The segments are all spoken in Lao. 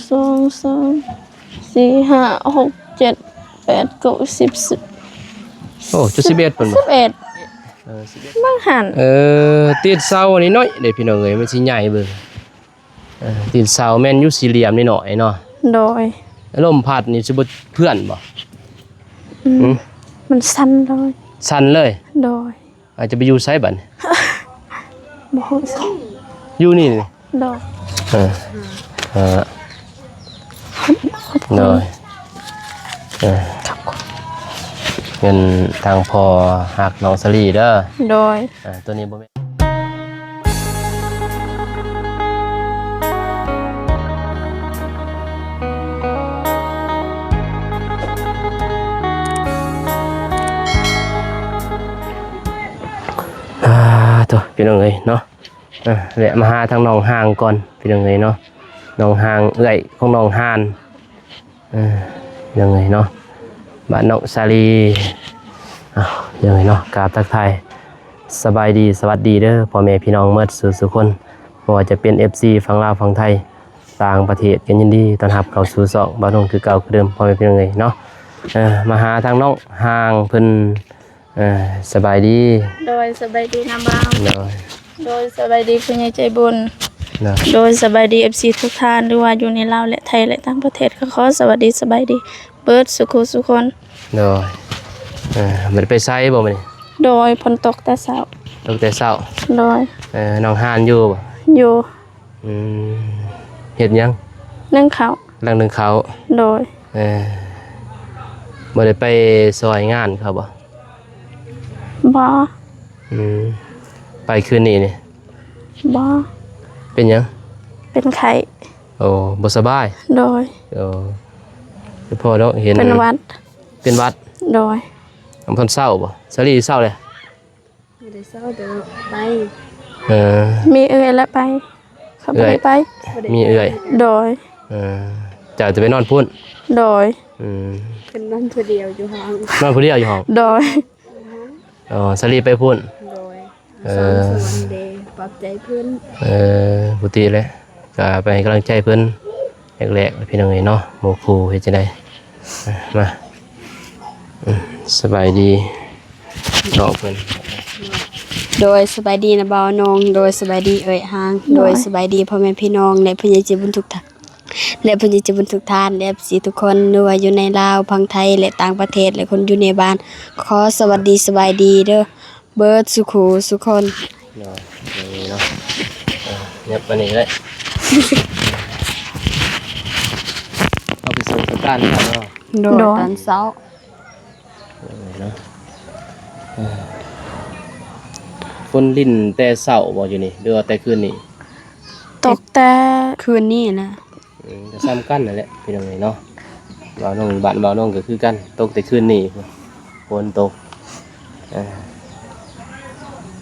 ສອງ ສາມ ສີ່ ຫ້າ ຫົກ ເຈັດ ແປດ ເກົ້າ ສິບ ສິບ ໂອ້ ຈຸດສິບເອັດພຸ້ນບໍ່? ສິບເອັດ ເອີ ສິບເອັດ ເບິ່ງຫັ້ນ ເອີ ຕີນເສົານີ້ນ້ອຍເດ້ພີ່ນ້ອງເອີຍ ມັນຊິໃຫຍ່ເບິ່ງ ເອີ ຕີນເສົາແມ່ນຢູ່ສີ່ຫຼ່ຽມນີ້ໜ້ອຍເນາະ ໂດຍ ລົມພັດນີ້ຊິບໍ່ເພື່ອນບໍ່? ອືມ ຫື? ມັນສັ່ນເລີຍ ສັ່ນເລີຍ ໂດຍ ອາດຈະໄປຢູ່ໃສບັດນີ້? ບໍ່ຮູ້ ຢູ່ນີ້ນີ້ ໂດຍ ເອີ ເອີ ໂດຍ ເອີ ເງິນທາງພໍ່ຮັກນ້ອງສາລີເດີ ໂດຍ ເອີ ໂຕນີ້ບໍ່ແມ່ນ ອ່າ ໂຕ ພີ່ນ້ອງເອີຍເນາະ ອ່າ ແວະມາຫາທາງນ້ອງຮ່າງກ່ອນ ພີ່ນ້ອງເອີຍເນາະ ນ້ອງຮ່າງເອື້ອຍຂອງນ້ອງຮ່ານ ເອີ ພີ່ນ້ອງເອີຍເນາະ ບ້ານນ້ອງສາລີ ເອົາ ພີ່ນ້ອງເອີຍເນາະ ກາບທັກທາຍສະບາຍດີ ສະຫວັດດີເດີ ພໍ່ແມ່ພີ່ນ້ອງໝົດສູ່ໆຄົນ ບໍ່ວ່າຈະເປັນເອັຟຊີຝັ່ງລາວຝັ່ງໄທ ຕ່າງປະເທດ ກໍຍິນດີຕ້ອນຮັບເຂົ້າສູ່ຊ່ອງບ່າວນົງຄືເກົ່າຄືເດີມ ພໍ່ແມ່ພີ່ນ້ອງເອີຍເນາະ ເອີ ມາຫາທາງນ້ອງຮ່າງເພິ່ນ ເອີ ສະບາຍດີ ໂດຍ ສະບາຍດີນາບ່າວ ໂດຍ ໂດຍ ສະບາຍດີຜູ້ໃຫຍ່ໃຈບຸນ ໂດຍ ໂດຍ ສະບາຍດີເອັຟຊີທຸກທ່ານ ຫຼືວ່າຢູ່ໃນລາວ ແລະ ໄທ ແລະ ຕ່າງປະເທດ ກໍຂໍສະຫວັດດີ ສະບາຍດີເບິດສູ່ຄູ່ສູ່ຄົນ ໂດຍ ເອີ ບໍ່ໄດ້ໄປໃສບໍ່ມື້ນີ້? ໂດຍ ຝົນຕົກແຕ່ເຊົ້າ ຕົກແຕ່ເຊົ້າ ໂດຍ ເອີ ນ້ອງຮ່ານຢູ່ບໍ່? ຢູ່ ອືມ ເຮັດຫຍັງ? ໜຶ້ງເຂົ້າ ກຳລັງໜຶ້ງເຂົ້າ ໂດຍ ເອີ ບໍ່ໄດ້ໄປຊ່ອຍງານເຂົາບໍ່? ບໍ່ ອືມ ໄປຄືນນີ້ນີ້? ບໍ່ ເປັນຫຍັງ? ເປັນໄຂ້ ໂອ້ ບໍ່ສະບາຍ ໂດຍ ໂອ້ ແຕ່ພໍດອກເຫັນ ເປັນຫວັດ ເປັນຫວັດ ໂດຍ ຍັງບໍ່ທັນເຊົາບໍ່? ສາລີເຊົາແລ້ວ? ບໍ່ໄດ້ເຊົາແຕ່ໄປ ເອີ ມີເອື້ອຍແລ້ວໄປ ເຂົາບໍ່ໄດ້ໄປ ເອື້ອຍ ມີເອື້ອຍ ໂດຍ ເອີ ເຈົ້າຈະໄປນອນພຸ້ນ ໂດຍ ອືມ ເພິ່ນນອນຜູ້ດຽວຢູ່ຫ້ອງ ນອນຜູ້ດຽວຢູ່ຫ້ອງ ໂດຍ ອໍ ສາລີໄປພຸ້ນ ໂດຍ ເອີ ສອງສ່ວນເດ ປອບໃຈເພິ່ນ ເອີ ປົກກະຕິແຫຼະ ກໍໄປໃຫ້ກຳລັງໃຈເພິ່ນແລກໆ ພີ່ນ້ອງເອີຍເນາະ ໝູ່ຄູ່ເຮັດຈັ່ງໃດ ອ່ະ ມາ ອືມ ສະບາຍດີນ້ອງເພິ່ນ ໂດຍ ສະບາຍດີນະບ່າວນົງ ໂດຍ ສະບາຍດີເອື້ອຍຮ່າງ ໂດຍ ໂດຍ ສະບາຍດີພໍ່ແມ່ພີ່ນ້ອງ ແລະ ຜູ້ໃຫຍ່ໃຈບຸນທຸກທ່ານ ແລະ ຜູ້ໃຫຍ່ໃຈບຸນທຸກທ່ານ ແລະ ເອັຟຊີທຸກຄົນ ຫຼືວ່າຢູ່ໃນລາວ ຝັ່ງໄທ ແລະ ຕ່າງປະເທດ ແລະ ຄົນຢູ່ໃນບ້ານ ຂໍສະຫວັດດີ ສະບາຍດີເດີ ເບິດສູ່ຄູ່ສູ່ຄົນ ເນາະ ນີ້ເນາະ ເອີ ຍັບມານີ້ເລີຍ ເຮົາໄປສົ່ງສະການເນາະ ໂດຍ ໂດຍ ຕອນເຊົ້າ ເອີ ເນາະ ເອີ ຝົນລິນແຕ່ເຊົ້າບໍ່ຢູ່ນີ້ ຫຼືວ່າແຕ່ຄືນນີ້? ຕົກແຕ່ຄືນນີ້ນະ ອືມ ກໍສ່ຳກັນນັ້ນແຫຼະພີ່ນ້ອງເອີຍເນາະ ບ່າວນົງ ບ້ານບ່າວນົງກໍຄືກັນ ຕົກແຕ່ຄືນນີ້ ຝົນຕົກ ເອີ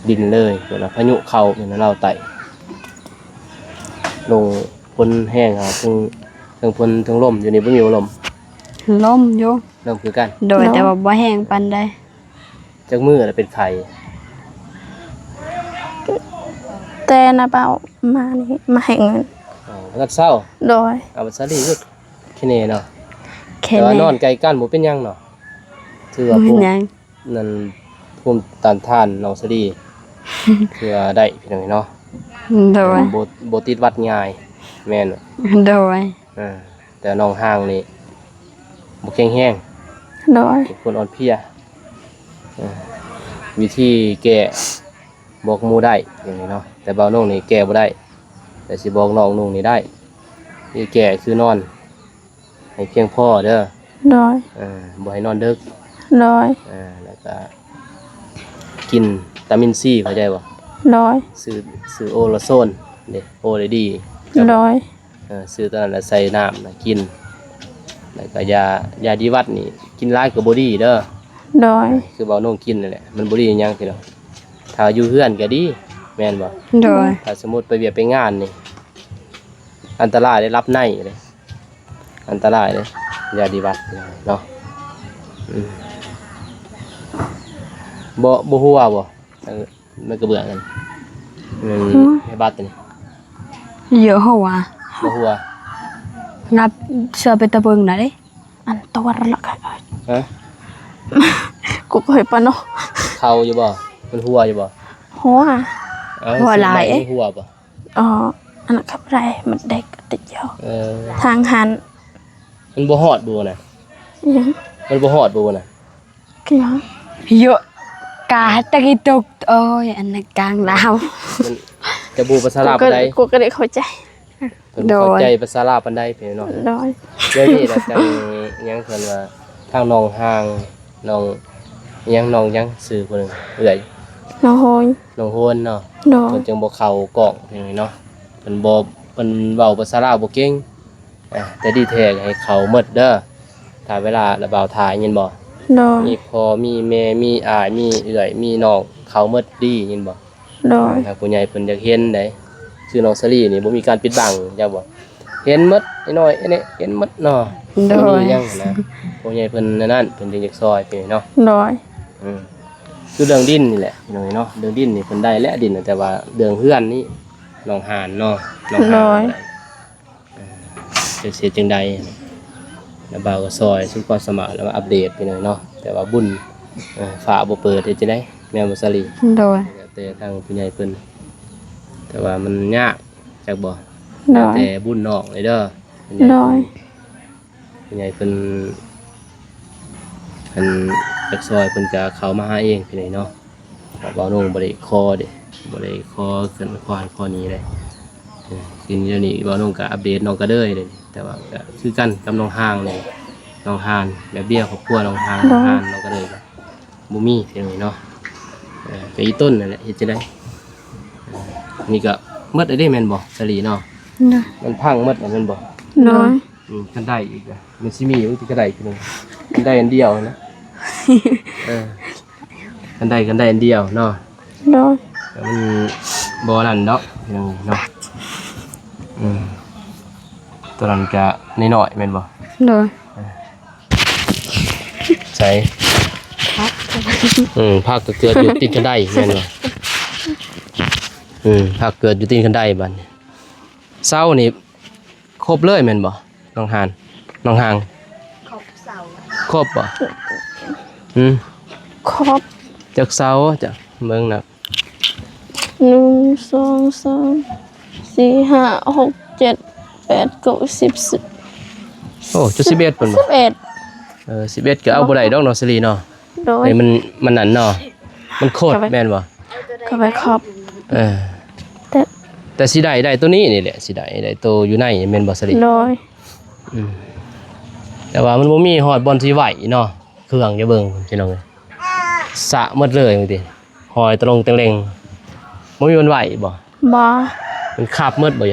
ດິນເລີຍ ເພິ່ນວ່າພາຍຸເຂົ້າ ເພິ່ນວ່າລາວໃຕ້ ລົມ ຝົນແຮງ ເທິງ ເທິງຝົນເທິງລົມ ຢູ່ນີ້ບໍ່ມີບໍ່ລົມ? ລົມຢູ່ ລົມຄືກັນ ໂດຍ ໂດຍ ແຕ່ວ່າບໍ່ແຮງປານໃດ ຈັກມື້ລະເປັນໄຂ້? ແຕ່ນ້າບ່າວມານີ້ ມາໃຫ້ເງິນ ອໍ ຕອນເຊົ້າ ໂດຍ ເອົາ ສາລີຄືຂີ້ເໜ່ເນາະ ແຕ່ວ່ານອນໃກ້ກັນບໍ່ເປັນຫຍັງເນາະ ຖືວ່າ ບໍ່ເປັນຫຍັງ ພູມ ນັ້ນ ພູມຕ້ານທານນ້ອງສາລີ ຖືວ່າໄດ້ພີ່ນ້ອງເນາະ ໂດຍ ບໍ່ ບໍ່ຕິດຫວັດງ່າຍ ແມ່ນ ໂດຍ ເອີ ແຕ່ນ້ອງຮ່າງນີ້ບໍ່ແຂງແຮງ ໂດຍ ເປັນຄົນອ່ອນເພຍ ເອີ ວິທີແກ້ບອກໝູ່ໄດ້ຈັ່ງຊີ້ເນາະ ແຕ່ບ່າວນົງນີ້ແກ້ບໍ່ໄດ້ ແຕ່ຊິບອກນ້ອງນຸ່ງນີ້ໄດ້ ວິທີແກ້ຄືນອນໃຫ້ພຽງພໍເດີ ໂດຍ ເອີ ບໍ່ໃຫ້ນອນເດິກ ໂດຍ ເອີ ແລ້ວກະກິນວິຕາມິນຊີ ເຂົ້າໃຈບໍ່? ໂດຍ ຊື້ ຊື້ໂອລາໂຊນເດ້ ໂອເດດີ ໂດຍ ເອີ ຊື້ຕົວນັ້ນແລ້ວໃສ່ນ້ຳນະກິນ ແລ້ວກະຢາ ຢາດີຫວັດນີ້ ກິນຫຼາຍກໍບໍ່ດີເດີ ໂດຍ ຄືບ່າວນົງກິນນັ້ນແຫຼະ ມັນບໍ່ດີຫຍັງພີ່ນ້ອງ ຖ້າຢູ່ເຮືອນກໍດີ ແມ່ນບໍ່? ໂດຍ ຖ້າສົມມຸດໄປວຽກໄປງານນີ້ ອັນຕະລາຍໄດ້ ຫຼັບໃນເດ້ ອັນຕະລາຍເດ້ ຢາດີຫວັດເນາະ ອືມ ບໍ່ ບໍ່ຮົ່ວບໍ່? ເອີ ມັນກະເບື້ອງນັ້ນ ອືມ ໃຫ້ບັດນີ້ ເຍາະຫົວ ບໍ່ຮົ່ວ ນັບເສື້ອເປັນຕາເບິ່ງນະເດ້. ອັນຕົວລະກະ ຮະ? ກູກໍເຮັດປານເນາະ. ເຂົ້າຢູ່ບໍ່? ມັນຮົ່ວຢູ່ບໍ່? ຮົ່ວ. ເອົ້າ ຮົ່ວຫຼາຍ. ມັນຮົ່ວບໍ່? ອໍ ອັນນັ້ນກໍບໍ່ໄດ້ ມັນເດັກຕິດຢູ່. ເອີ ທາງຫັ້ນ ມັນບໍ່ຮອດບໍ່ນະ? ຫຍັງ? ມັນບໍ່ຮອດບໍ່ນະ? ກະຫຍັງ? ໂຍ ກາຕະກິຕົກ. ໂອ້ຍ ອັນນັ້ນກາງລາວ. ມັນຈະບໍ່ພາສາລາວປານໃດ. ກູກໍ ກູກໍໄດ້ເຂົ້າໃຈ. ເພິ່ນບໍ່ເຂົ້າໃຈພາສາລາວປານໃດພີ່ນ້ອງ. ໂດຍ ດຽວນີ້ລະຈັ່ງຫຍັງເພິ່ນວ່າ ທາງນ້ອງຮ່າງ ນ້ອງຫຍັງ ນ້ອງຫຍັງຊື່ຜູ້ໜຶ່ງ ເອື້ອຍ ນ້ອງໂຮນ ນ້ອງໂຮນເນາະ. ໂດຍ ເພິ່ນຈຶ່ງບໍ່ເຂົ້າກ້ອງພີ່ນ້ອງເນາະ. ເພິ່ນບໍ່ ເພິ່ນເວົ້າພາສາລາວບໍ່ເກັ່ງ. ອ່າ ແຕ່ດີແທ້ໃຫ້ເຂົ້າໝົດເດີ ຖ້າເວລາລະບ່າວຖ່າຍ ຍິນບໍ່? ໂດຍ ມີພໍ່ ມີແມ່ ມີອ້າຍ ມີເອື້ອຍ ມີນ້ອງ ເຂົ້າໝົດດີ ຍິນບໍ່? ໂດຍ ອ່າ ທາງຜູ້ໃຫຍ່ເພິ່ນຢາກເຫັນໃດ ຄືນ້ອງສາລີນີ້ບໍ່ມີການປິດບັງ ຈັກບໍ່? ເຫັນໝົດ ນ້ອຍໆ ອັນນີ້ເຫັນໝົດເນາະ. ໂດຍ ບໍ່ມີຫຍັງນະ ຜູ້ໃຫຍ່ເພິ່ນນັ້ນ ເພິ່ນຈຶ່ງຢາກຊ່ອຍພີ່ນ້ອງເນາະ. ໂດຍ ອືມ ຄືເລື່ອງດິນນີ້ແຫຼະພີ່ນ້ອງເນາະ. ເລື່ອງດິນນີ້ເພິ່ນໄດ້ແຫຼະດິນ ແຕ່ວ່າເລື່ອງເຮືອນນີ້ ນ້ອງຫານເນາະ ນ້ອງຫານ. ໂດຍ ບໍ່ໄດ້ ເອີ ຈະເຮັດຈັ່ງໃດ ລະບ່າວກໍຊ່ອຍສຸດຄວາມສາມາດ ແລ້ວມາອັບເດດພີ່ນ້ອງເນາະ. ແຕ່ວ່າບຸນ ເອີ ຟ້າບໍ່ເປີດ ເຮັດຈັ່ງໃດ ແມ່ນບໍ່ສາລີ? ໂດຍ ແຕ່ທາງຜູ້ໃຫຍ່ເພິ່ນ ແຕ່ວ່າມັນຍາກ ຈັກບໍ່? ໂດຍ ແຕ່ບຸນນ້ອງເລີຍເດີ. ໂດຍ ຜູ້ໃຫຍ່ເພິ່ນ ອັນຢາກຊ່ອຍເພິ່ນກະເຂົ້າມາຫາເອງພີ່ນ້ອງເນາະ. ເພາະບ່າວໂໜ່ງບໍ່ໄດ້ຂໍເດ້ ບໍ່ໄດ້ຂໍເງິນຂໍຫັ້ນຂໍນີ້ເດ້. ເອີ ຄືດຽວນີ້ບ່າວໂໜ່ງກະອັບເດດນ້ອງກະເດີຍເດ້ ແຕ່ວ່າກະຄືກັນກັບນ້ອງຮ່າງນີ້ ນ້ອງຮ່ານແບບດຽວ ຄອບຄົວນ້ອງຮ່າງ ໂດຍ ນ້ອງຮ່ານ ນ້ອງກະເດີຍກະບໍ່ມີພີ່ນ້ອງເນາະ. ເອີ ກະອີ່ຕົ້ນນັ້ນແຫຼະ ເຮັດຈັ່ງໃດ? ເອີ ນີ້ກະໝົດແລ້ວເດ້ແມ່ນບໍ່ສາລີເນາະ? ໂດຍ ມັນພັງໝົດແລ້ວແມ່ນບໍ່? ໂດຍ ອືມ ຄັນໄດ້ອີກລະ ມັນຊິມີຢູ່ ມັນຊິກະໄດ້ຄືກັນ ຄັນໄດ້ອັນດຽວນະ. ເອີ ຄັນໄດ້ ຄັນໄດ້ອັນດຽວເນາະ. ໂດຍ ແຕ່ມັນບໍ່ນັ້ນດອກພີ່ນ້ອງເນາະ. ອືມ ຕົວນັ້ນກະນ້ອຍໆແມ່ນບໍ່? ໂດຍ ເອີ ໃສ? ຜັກ ອືມ ຜັກກໍເກີດຢູ່ຕີນຄັນໄດແມ່ນບໍ່? ອືມ ຜັກເກີດຢູ່ຕີນຄັນໄດບາດນີ້. ເສົານີ້ຄົບເລີຍແມ່ນບໍ່ ນ້ອງຮ່ານ ນ້ອງຮ່າງ? ຄົບເສົາ ຄົບບໍ່? ຫືມ ຄົບ ຈັກເສົາ ຈັກເບິ່ງນະ ໜຶ່ງ ສອງ ສາມ ສີ່ ຫ້າ ຫົກ ເຈັດ ແປດ ເກົ້າ ສິບ ສິບ ໂອ້ ຈຸດສິບເອັດເພິ່ນບໍ່? ສິບເອັດ ເອີ ສິບເອັດກໍເອົາບໍ່ໄດ້ດອກເນາະ ສາລີເນາະ. ໂດຍ ໃຫ້ມັນ ມັນນັ້ນເນາະ ມັນໂຄດແມ່ນບໍ່? ເຂົ້າໄປຄອບ ເອີ ແຕ່ ແຕ່ຊິໄດ້ ໄດ້ໂຕນີ້ນີ້ແຫຼະ ຊິໄດ້ ໄດ້ໂຕຢູ່ໃນແມ່ນບໍ່ສາລີ? ໂດຍ ອືມ ແຕ່ວ່າມັນບໍ່ມີຮອດບ່ອນຊິໄວ້ເນາະ ເຄື່ອງ ຢ່າເບິ່ງພີ່ນ້ອງເອີຍ ສະໝົດເລີຍ ບາງທີຫອຍຕະຫຼົງແຕງເລັງ ບໍ່ມີບ່ອນໄວ້ບໍ່? ບໍ່ ມັນຄາບໝົດບໍ່?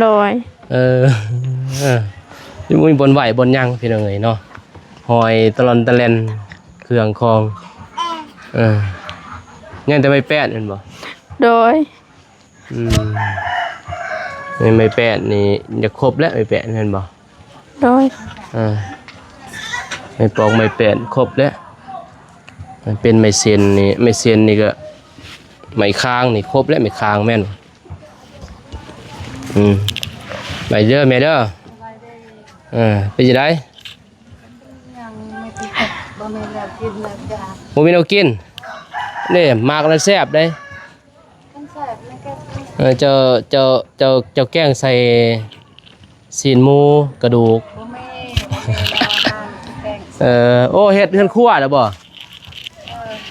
ໂດຍ ເອີ ບໍ່ມີບ່ອນໄວ້ບ່ອນຫຍັງພີ່ນ້ອງເອີຍເນາະ ຫອຍຕະລ່ອນຕະແລ່ນ ເຄື່ອງຂອງ ເອີ ຍັງແຕ່ໄມ້ແປ້ນແມ່ນບໍ່? ໂດຍ ອືມ ໄມ້ແປ້ນນີ້ຢາກຄົບແລ້ວ ໄມ້ແປ້ນແມ່ນບໍ່? ໂດຍ ເອີ ໄມ້ປອກໄມ້ແປ້ນຄົບແລ້ວ ເປັນໄມ້ເຊັນນີ້ ໄມ້ເຊັນນີ້ກໍ ໄມ້ຄາງນີ້ຄົບແລ້ວ ໄມ້ຄາງແມ່ນ ອືມ ໄປເດີແມ່ເດີ ເອີ ເປັນຈັ່ງໃດ? ຍັງ ບໍ່ມີແນວກິນແລ້ວຈ້າ ບໍ່ມີແນວກິນ ນີ້ໝາກນັ້ນແຊບເດ້ ມັນແຊບ ມັນແກງ ເອີ ເຈົ້າ ເຈົ້າ ເຈົ້າ ເຈົ້າແກງໃສ່ຊີ້ນໝູ ກະດູກ ບໍ່ມີ ບໍ່ມີແລ້ວນະ ແກງ ເອີ ໂອ້ ເຮັດເຮືອນຄົວແລ້ວບໍ່?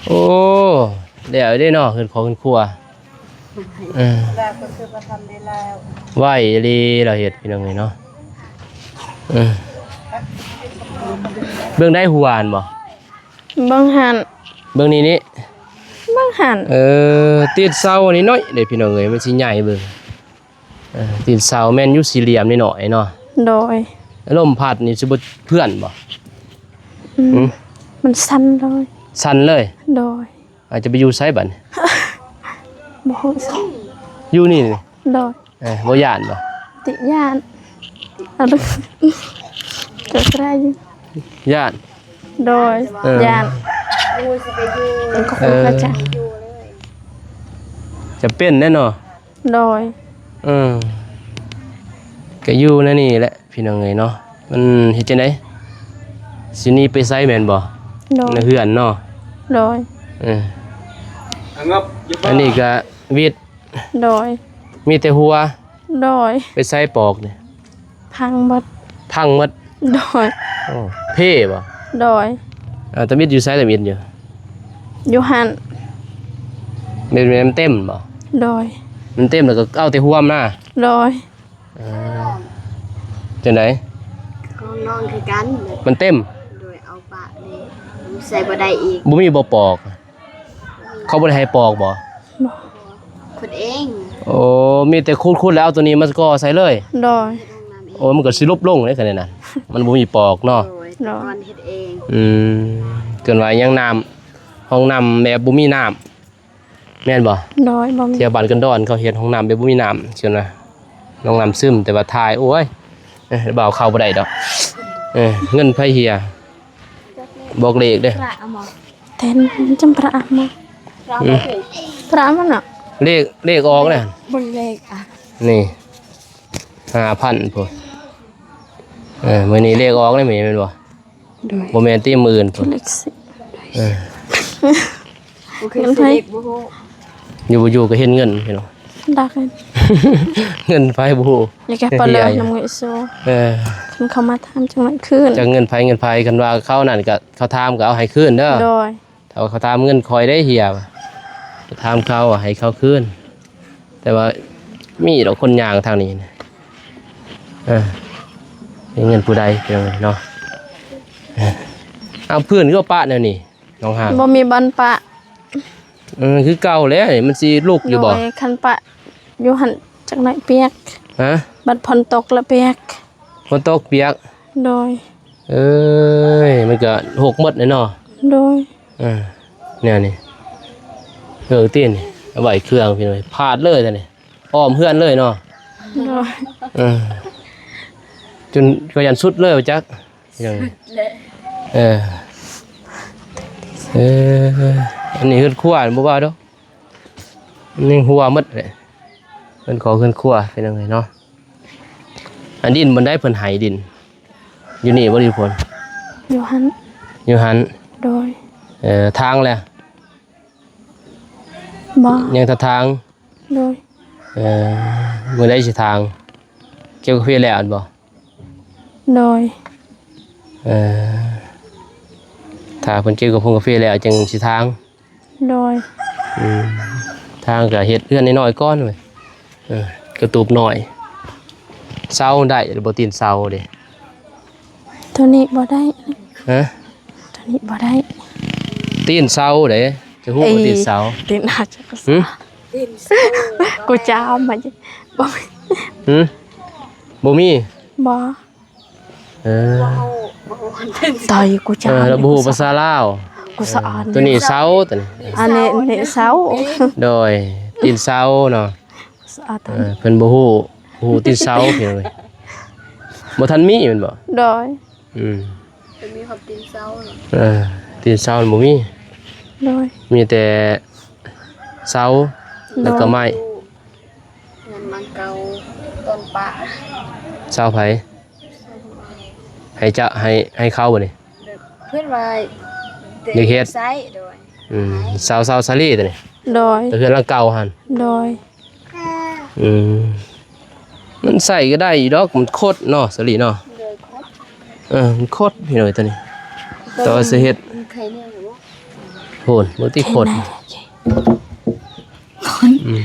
ເອີ ໂອ້ ແລ້ວເດ້ເນາະ ເຮືອນຄອກເຮືອນຄົວ ເອີ ແລ້ວກໍຄືວ່າທຳໄດ້ແລ້ວ ໄວອີ່ຫຼີລາວເຮັດ ພີ່ນ້ອງເອີຍເນາະ ເອີ ເບິ່ງໄດ້ຫົວຫັ້ນບໍ່? ເບິ່ງຫັ້ນ ເບິ່ງນີ້ນີ້ ເບິ່ງຫັ້ນ ເອີ ຕີນເສົານີ້ໜ້ອຍເດ້ພີ່ນ້ອງເອີຍ ມັນຊິໃຫຍ່ເບິ່ງ ເອີ ຕີນເສົາແມ່ນຢູ່ສີ່ຫຼ່ຽມນີ້ໜ້ອຍເນາະ ໂດຍ ລົມພັດນີ້ຊິບໍ່ເພື່ອນບໍ່? ອືມ ຫືມ ມັນສັ່ນເລີຍ ສັ່ນເລີຍ ໂດຍ ອາດຈະໄປຢູ່ໃສບັດນີ້? ບໍ່ຮູ້ ຢູ່ນີ້ນີ້ ໂດຍ ເອີ ບໍ່ຢ້ານບໍ່? ຕິຢ້ານ ເອົາເດີ ກໍໄດ້ຢູ່ ຢ້ານ ໂດຍ ເອີ ຢ້ານ ກໍບໍ່ເຂົ້າໃຈ ຈຳເປັນແດ່ເນາະ ໂດຍ ເອີ ກໍຢູ່ໃນນີ້ແຫຼະ. ພີ່ນ້ອງເອີຍເນາະ ມັນເຮັດຈັ່ງໃດ ຊິໜີໄປໃສແມ່ນບໍ່? ໂດຍ ໃນເຮືອນເນາະ. ໂດຍ ເອີ ອັນນີ້ກະວິດ. ໂດຍ ມີແຕ່ຫົວ. ໂດຍ ໄປໃສປອກນີ້? ພັງໝົດ. ພັງໝົດ. ໂດຍ ໂອ້ ເພບໍ່? ໂດຍ ອ່າ ຕຳອິດຢູ່ໃສ? ຕຳອິດຢູ່ ຢູ່ຫັ້ນ. ແມ່ນ ແມ່ນມັນເຕັມບໍ່? ໂດຍ ມັນເຕັມແລ້ວກໍເອົາແຕ່ຫົວມາ. ໂດຍ ເອີ ຈັ່ງໃດ? ຂອງນ້ອງຄືກັນ. ມັນເຕັມ. ໂດຍ ເອົາປະນີ້ໃສ່ບໍ່ໄດ້ອີກ. ບໍ່ມີບໍ່ປອກ? ເຂົາບໍ່ໄດ້ໃຫ້ປອກບໍ່? ບໍ່ ຂຸດເອງ. ໂອ້ ມີແຕ່ຂຸດໆ ແລ້ວເອົາໂຕນີ້ມາກໍ່ໃສ່ເລີຍ. ໂດຍ ໂອ້ ມັນກໍຊິຫຼຸບລົງເດ້ຄັນນັ້ນນະ ມັນບໍ່ມີປອກເນາະ. ໂດຍ ໂດຍ ເຮັດເອງ. ອືມ ເກີນວ່າຍັງນ້ຳ ຫ້ອງນ້ຳແບບບໍ່ມີນ້ຳ ແມ່ນບໍ່? ໂດຍ ບໍ່ມີ. ແຖວບ້ານກັນດອນເຂົາເຮັດຫ້ອງນ້ຳແບບບໍ່ມີນ້ຳ ຊັ້ນນະ ຫ້ອງນ້ຳຊຶມ ແຕ່ວ່າຖ່າຍ ໂອ້ຍ ເອີ ບໍ່ເອົາເຂົ້າບໍ່ໄດ້ດອກ. ເອີ ເງິນໃຜເຮຍ? ບອກເລກເດີ້. ແທນຈຳພະມາ ພະມັນນະ ເລກ ເລກອອກແລ້ວ. ເບິ່ງເລກ ອ່ະ ນີ້ ຫ້າພັນພຸ້ນ. ເອີ ມື້ນີ້ເລກອອກແລ້ວ ແມ່ນບໍ່? ໂດຍ ບໍ່ແມ່ນຕິ ມື້ອື່ນພຸ້ນ. ເລກສິບ. ເອີ ບໍ່ເຄີຍຊື້ເລກ ບໍ່ຮູ້. ຢູ່ບໍ່ຢູ່ກໍເຫັນເງິນພີ່ນ້ອງ. ດັກ ເງິນໃຜບໍ່ຮູ້. ຢາກແກະປະເລີນຳເງິນໂຊ. ເອີ ຄັນເຂົາມາຖາມຈັ່ງນັ້ນຄືນ. ຈັກເງິນໃຜເງິນໃຜ ຄັນວ່າເຂົານັ້ນກໍ ເຂົາຖາມກໍເອົາໃຫ້ຄືນເດີ້. ໂດຍ ຖ້າວ່າເຂົາຖາມເງິນຂ້ອຍເດ້ເຮຍ ຖາມເຂົາໃຫ້ເຂົາຄືນ. ແຕ່ວ່າມີດອກຄົນຍ່າງທາງນີ້ນະ. ເອີ ເປັນເງິນຜູ້ໃດເນາະ. ເອົາ ພື້ນຄືວ່າປະແນວນີ້ ນ້ອງຫາງ. ບໍ່ມີບ່ອນປະ. ເອີ ຄືເກົ່າແຫຼະ ມັນຊິລຸກຢູ່ບໍ່? ໂດຍ ຄັນປະຢູ່ຫັ້ນຈັກໜ້ອຍປຽກ. ຮະ? ບັດຝົນຕົກລະປຽກ. ຝົນຕົກປຽກ. ໂດຍ ເອີຍ ມັນກະຫົກໝົດແຫຼະເນາະ. ໂດຍ ເອີ ແນວນີ້ ເອີ ຕີນ ເອົາໄວ້ເຄື່ອງພີ່ນ້ອງ ພາດເລີຍຕອນນີ້ ອ້ອມເຮືອນເລີຍເນາະ. ໂດຍ ເອີ ຈົນກໍຢ້ານສຸດເລີຍວ່າຈັກ. ເອີ ເອີ ອັນນີ້ເຮືອນຄົວບໍ່ວ່າດອກ ຍັງຫົວໝົດເລີຍ ເຮືອນຂອງເຮືອນຄົວພີ່ນ້ອງເອີຍເນາະ. ອັນດິນບ່ອນໃດເພິ່ນໃຫ້ດິນ? ຢູ່ນີ້ບໍ່ ຢູ່ພຸ້ນ? ຢູ່ຫັ້ນ ຢູ່ຫັ້ນ. ໂດຍ ເອີ ທາງແຫຼະ? ບໍ່ ຍັງແຕ່ທາງ. ໂດຍ ເອີ ມື້ໃດຊິທາງ? ເກັບກາເຟແລ້ວແມ່ນບໍ່? ໂດຍ ເອີ ຖ້າເພິ່ນເກັບກາຟົງກາເຟແລ້ວຈຶ່ງຊິທາງ. ໂດຍ ອືມ ທາງກໍເຮັດເຮືອນນ້ອຍໆກ່ອນເວີຍ. ເອີ ກະຕູບນ້ອຍ ເສົາໄດ້ຫຼືບໍ່? ຕີນເສົາເດ້ ໂຕນີ້ບໍ່ໄດ້. ຮະ? ໂຕນີ້ບໍ່ໄດ້ ຕີນເສົາເດ້ ຈະຮູ້ວ່າຕີນເສົາ. ຕີນອາດຈະ ຫື? ກູຈາມາ ບໍ່ມີ ຫື? ບໍ່ມີ ບໍ່. ເອີ ຕາຍ ກູຈາມ ເອີ ລາວບໍ່ຮູ້ພາສາລາວ. ກູສະອານ ໂຕນີ້ເສົາ ໂຕນີ້ ອັນນີ້ ນີ້ເສົາ. ໂດຍ ຕີນເສົາເນາະ. ເອີ ເພິ່ນບໍ່ຮູ້ ບໍ່ຮູ້ຕີນເສົາພີ່ນ້ອງເອີຍ. ບໍ່ທັນມີແມ່ນບໍ່? ໂດຍ ອືມ ເພິ່ນມີຮອດຕີນເສົາເນາະ. ເອີ ຕີນເສົາມັນບໍ່ມີ. ໂດຍ ມີແຕ່ເສົາ ແລ້ວກໍໄມ້. ເຮືອນຫຼັງເກົ່າ ຕອນປະ ເສົາໃຜ? ໃຫ້ເຈົ້າ ໃຫ້ ໃຫ້ເຂົາບໍ່ນີ້? ເພິ່ນວ່າ ຢາກເຮັດ ໃຊ້. ໂດຍ ອືມ ເສົາ ເສົາສາລີຕົວນີ້. ໂດຍ ແຕ່ເຮືອນຫຼັງເກົ່າຫັ້ນ. ໂດຍ ອືມ ມັນໃຊ້ກໍໄດ້ຢູ່ດອກ ມັນຄົດເນາະ ສາລີເນາະ. ໂດຍ ຄົດ ເອີ ມັນຄົດພີ່ນ້ອງຕົວນີ້. ແຕ່ວ່າຊິເຮັດ ໂຫ ເບິ່ງຕິ ຄົດ. ອືມ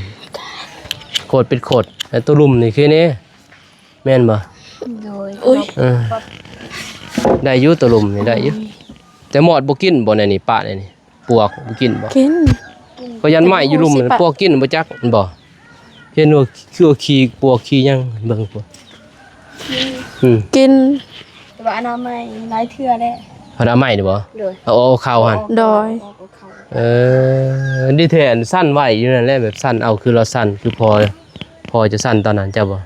ໂຄດເປັນໂຄດ ແຕ່ໂຕລຸ່ມນີ້ຄືແນ່ ແມ່ນບໍ່? ໂດຍ ອຸ້ຍ ເອີ ໄດ້ຢູ່ ໂຕລຸ່ມນີ້ໄດ້ຢູ່. ໂອ້ຍ ແຕ່ມອດບໍ່ກິນບໍ່ ໃນນີ້ ປະໃນນີ້ ປວກບໍ່ກິນບໍ່? ກິນ ກໍຢ້ານໄມ້ຢູ່ລຸ່ມ ແຕ່ບໍ່ຮູ້ຊິປະ ປວກກິນບໍ່ຈັກ ແມ່ນບໍ່? ເຫັນວ່າຄືວ່າຂີ້ປວກຂີ້ຫຍັງ ເບິ່ງພຸ້ນ. ອືມ ກິນ ແຕ່ວ່າອະນາໄມຫຼາຍເທື່ອແລ້ວ. ອະນາໄມນີ້ບໍ່? ໂດຍ ເອົາ ເອົາເຂົ້າຫັ້ນ. ໂດຍ ເອີ ດີແທ້ ອັນຊັ້ນໄວ້ຢູ່ນັ້ນແຫຼະ ແບບຊັ້ນເອົາ ຄືລາວສັ່ນ ຄືພໍ່ ພໍ່ຈະສັ່ນຕອນນັ້ນ ເຈົ້າບໍ່?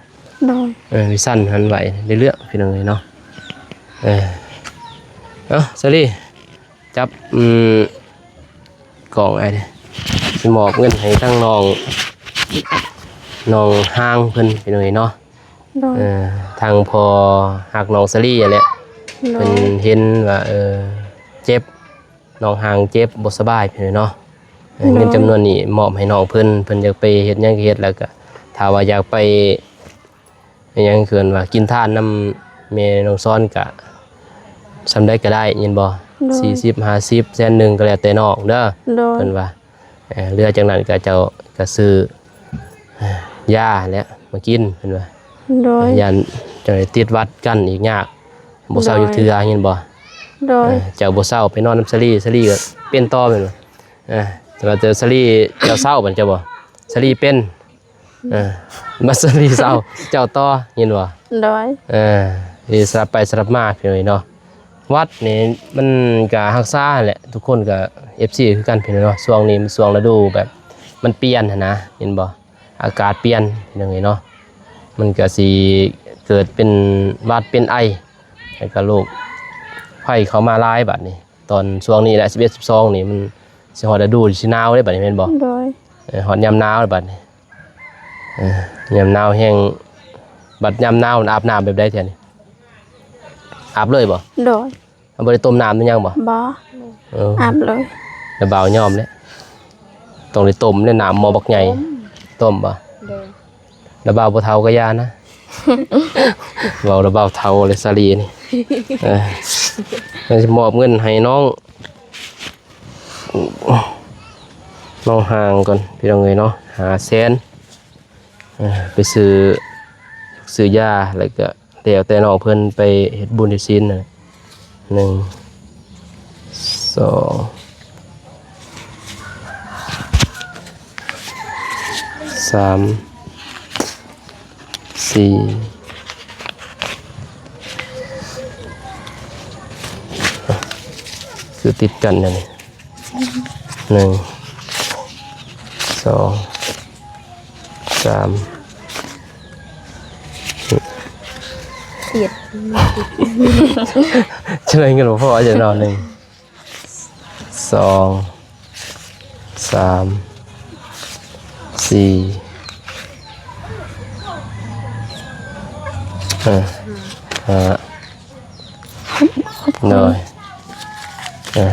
ໂດຍ ເອີ ສັ່ນຫັ້ນໄວ້ເລື້ອຍໆ ພີ່ນ້ອງເອີຍເນາະ. ເອີ ເອົາ ສາລີ ຈັບ ອືມ ກອງໄວ້ເດີ້ ຊິມອບເງິນໃຫ້ທາງນ້ອງ ນ້ອງຫາງເພິ່ນ ພີ່ນ້ອງເອີຍເນາະ. ໂດຍ ເອີ ທາງພໍ່ຮັກນ້ອງສາລີຫັ້ນແຫຼະ ໂດຍ ເພິ່ນເຫັນວ່າ ເອີ ເຈັບ ນ້ອງຮ່າງເຈັບບໍ່ສະບາຍ ພີ່ນ້ອງເນາະ ເອີ ໂດຍ ເງິນຈຳນວນນີ້ມອບໃຫ້ນ້ອງເພິ່ນ ເພິ່ນຢາກໄປເຮັດຫຍັງກໍເຮັດ ແລ້ວກໍຖ້າວ່າຢາກໄປ ອີຫຍັງເອີ້ນວ່າກິນທານນຳແມ່ນ້ອງຊອນກະສ່ຳໃດກໍໄດ້ ຍິນບໍ່? ໂດຍ ສີ່ສິບ ຫ້າສິບ ແສນໜຶ່ງ ກໍແລ້ວແຕ່ນ້ອງເດີ ໂດຍ ເພິ່ນວ່າ ເອີ ເຫຼືອຈາກນັ້ນກໍເຈົ້າກໍຊື້ ເອີ ຢາແຫຼະມາກິນ ເພິ່ນວ່າ ໂດຍ ຢ້ານເຈົ້າໄດ້ຕິດຫວັດກັນອີກຍາກ ບໍ່ເຊົາ ໂດຍ ຢູ່ເທື່ອ ຍິນບໍ່? ໂດຍ ເອີ ເຈົ້າບໍ່ເຊົາ ໄປນອນນຳສາລີ ສາລີກໍເປັນຕໍ່ ເພິ່ນວ່າ ເອີ ແຕ່ວ່າແຕ່ສາລີເຈົ້າເຊົາ ບັດເຈົ້າບໍ່ ສາລີເປັນ ເອີ ບັດສາລີເຊົາ ເຈົ້າຕໍ່ ຍິນບໍ່? ໂດຍ ເອີ ສະຫຼັບໄປສະຫຼັບມາ ພີ່ນ້ອງເນາະ ວັດນີ້ມັນກະຮັກສາແຫຼະ ທຸກຄົນກະ ເອັຟຊີ ຄືກັນ ພີ່ນ້ອງເນາະ ຊ່ວງນີ້ມັນຊ່ວງລະດູແບບມັນປ່ຽນຫັ້ນນະ ເຫັນບໍ່? ອາກາດປ່ຽນ ພີ່ນ້ອງເນາະ ມັນກະຊິເກີດເປັນຫວັດເປັນໄອ ແລ້ວກະໂລກໄພເຂົ້າມາຫຼາຍບາດນີ້ ຕອນຊ່ວງນີ້ແຫຼະ ສິບເອັດ ສິບສອງ ນີ້ມັນຊິຮອດລະດູຊິໜາວເດ້ ບາດນີ້ແມ່ນບໍ່? ໂດຍ ເອີ ຮອດຍາມໜາວແລ້ວບາດນີ້ ເອີ ຍາມໜາວແຮງ ບັດຍາມໜາວອາບນ້ຳແບບໃດແທ້ນີ້? ອາບເລີຍບໍ່? ໂດຍ ບໍ່ໄດ້ຕົ້ມນ້ຳຫຼືຫຍັງບໍ່? ບໍ່ ເອີ ອາບເລີຍ ລະບ່າວຍອມແຫຼະ ຕ້ອງໄດ້ຕົ້ມເດ້ ນ້ຳໝໍ້ບັກໃຫຍ່ ຕົ້ມ ຕົ້ມບໍ່? ໂດຍ ລະບ່າວບໍ່ເຖົ້າກໍຢ່ານະ ເວົ້າລະບ່າວເຖົ້າເລີຍສາລີນີ້ ເອີ ເພິ່ນຊິມອບເງິນໃຫ້ນ້ອງ ນ້ອງຮ່າງກ່ອນ ພີ່ນ້ອງເອີຍເນາະ ຫ້າແສນ ເອີ ໄປຊື້ ຊື້ຢາ ແລ້ວກໍແລ້ວແຕ່ນ້ອງເພິ່ນໄປເຮັດບຸນເຮັດສິນນະ ໜຶ່ງ ສອງ ສາມ ສີ່ ຄືຕິດກັນແນວນີ້ ໜຶ່ງ ສອງ ສາມ ເຈັດ ຈະໄດ້ເງິນບໍ່ພໍ ຈະນອນ ໜຶ່ງ ສອງ ສາມ ສີ່ ເອີ ຫ້າ ໂດຍ ເອີ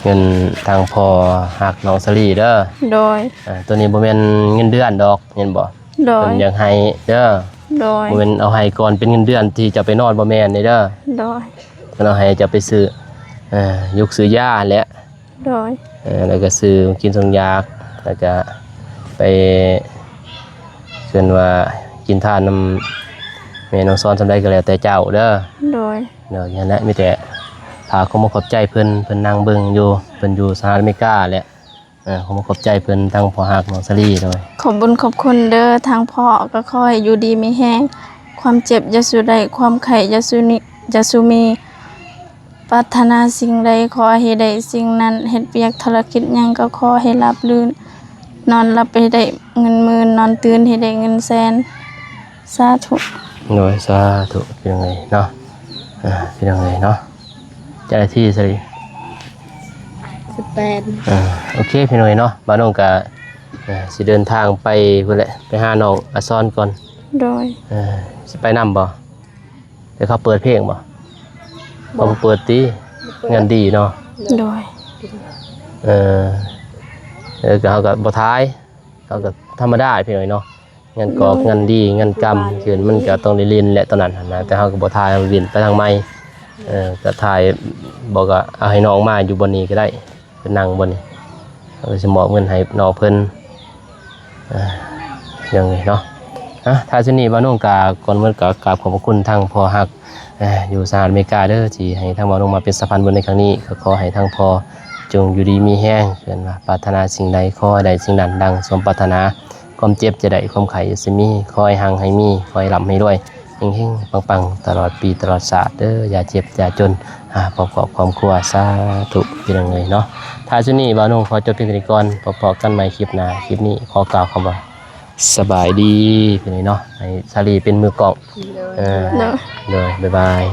ເງິນທາງພໍ່ຮັກນ້ອງສາລີເດີ ໂດຍ ເອີ ໂຕນີ້ບໍ່ແມ່ນເງິນເດືອນດອກ ເຫັນບໍ່? ໂດຍ ເພິ່ນຢາກໃຫ້ເດີ ໂດຍ ບໍ່ແມ່ນເອົາໃຫ້ກ່ອນເປັນເງິນເດືອນທີ່ຈະໄປນອນ ບໍ່ແມ່ນເດີ ໂດຍ ເພິ່ນເອົາໃຫ້ເຈົ້າໄປຊື້ ເອີ ຢາກຊື້ຢາແຫຼະ ໂດຍ ເອີ ແລ້ວກໍຊື້ຂອງກິນສົ່ງຢາກ ແລ້ວກໍໄປ ເອີ້ນວ່າກິນທານນຳແມ່ນ້ອງຊອນສ່ຳໃດກໍແລ້ວແຕ່ເຈົ້າເດີ ໂດຍ ໂດຍ ນັ້ນແຫຼະ ມີແຕ່ຝາກຄວາມຂອບໃຈເພິ່ນ ເພິ່ນນັ່ງເບິ່ງຢູ່ ເພິ່ນຢູ່ສະຫະລັດອາເມລິກາແຫຼະ ເອີ ຂໍຂອບໃຈເພິ່ນ ທັງພໍ່ຮັກນ້ອງສາລີ ໂດຍ ຂອບບຸນຂອບຄຸນເດີທາງພໍ່ ກໍຂໍໃຫ້ຢູ່ດີມີແຮງ ຄວາມເຈັບຢ່າສູ່ໄດ້ ຄວາມໄຂ້ຢ່າສູ່ນິ ຢ່າສູ່ມີ ປາດຖະໜາສິ່ງໃດຂໍໃຫ້ໄດ້ສິ່ງນັ້ນ ເຮັດວຽກທຸລະກິດຫຍັງກໍຂໍໃຫ້ລາບລື່ນ ນອນຫຼັບໃຫ້ໄດ້ເງິນໝື່ນ ນອນຕື່ນໃຫ້ໄດ້ເງິນແສນ ສາທຸ ໂດຍ ສາທຸ ພີ່ນ້ອງເອີຍເນາະ ເອີ ພີ່ນ້ອງເອີຍເນາະ ເຈົ້າໜ້າທີ່ສາລີ ສິບແປດ ເອີ ໂອເຄ ພີ່ນ້ອງເອີຍເນາະ ບ່າວນົງກະ ເອີ ຊິເດີນທາງໄປພຸ້ນແຫຼະ ໄປຫານ້ອງອາຊອນກ່ອນ ໂດຍ ເອີ ຊິໄປນຳບໍ່? ແຕ່ເຂົາເປີດເພງບໍ່? ບໍ່ ເຂົາບໍ່ເປີດຕິ? ບໍ່ເປີດ ງານດີເນາະ ໂດຍ ເອີ ເອີ ກໍເຮົາກໍບໍ່ຖ່າຍ ເຮົາກໍທຳມະດາພີ່ນ້ອງເນາະ ງານກອກ ໂດຍ ງານດີງານກຳ ຄືມັນກໍຕ້ອງໄດ້ຫຼິ້ນແຫຼະຕອນນັ້ນຫັ້ນນະ ແຕ່ເຮົາກໍບໍ່ຖ່າຍ ເຮົາຫຼິ້ນໄປທາງໃໝ່ ເອີ ກໍຖ່າຍ ບໍ່ກໍເອົາໃຫ້ນ້ອງມາຢູ່ບ່ອນນີ້ກໍໄດ້ ເພິ່ນນັ່ງບ່ອນນີ້ ເຮົາກໍຊິມອບເງິນໃຫ້ນ້ອງເພິ່ນ ອ່າ ຈັ່ງນີ້ເນາະ ອ່ະ ທ້າຍສຸດນີ້ບ່າວນົງກະກ່ອນໝົດກໍກາບຂອບພະຄຸນທາງພໍ່ຮັກ ອ່າ ຢູ່ສະຫະລັດອາເມລິກາເດີ ທີ່ໃຫ້ທາງບ່າວນົງມາເປັນສະພານບຸນໃນຄັ້ງນີ້ ກໍຂໍໃຫ້ທາງພໍ່ຈົ່ງຢູ່ດີມີແຮງ ເອີ້ນວ່າປາດຖະໜາສິ່ງໃດຂໍໃຫ້ໄດ້ສິ່ງນັ້ນດັ່ງສົມປາດຖະໜາ ຄວາມເຈັບຢ່າໄດ້ ຄວາມໄຂ້ຢ່າຊິມີ ຂໍໃຫ້ຮັ່ງໃຫ້ມີ ຂໍໃຫ້ລ່ຳໃຫ້ລວຍ ເຮັງໆ ປັງໆ ຕະຫຼອດປີຕະຫຼອດຊາດເດີ ຢ່າເຈັບຢ່າຈົນ ອ່າ ປະກອບຄອບຄົວ ສາທຸ ພີ່ນ້ອງເອີຍເນາະ ທ້າຍສຸດນີ້ບ່າວນົງຂໍຈົບພຽງເທົ່ານີ້ກ່ອນ ພົບພໍ້ກັນໃໝ່ຄລິບໜ້າ ຄລິບນີ້ຂໍກ່າວຄຳວ່າ ສະບາຍດີ ພີ່ນ້ອງເນາະ ໃຫ້ສາລີເປັນມືກ້ອງ ໂດຍ ເອີ ໂດຍ ໂດຍ ບາຍບາຍ.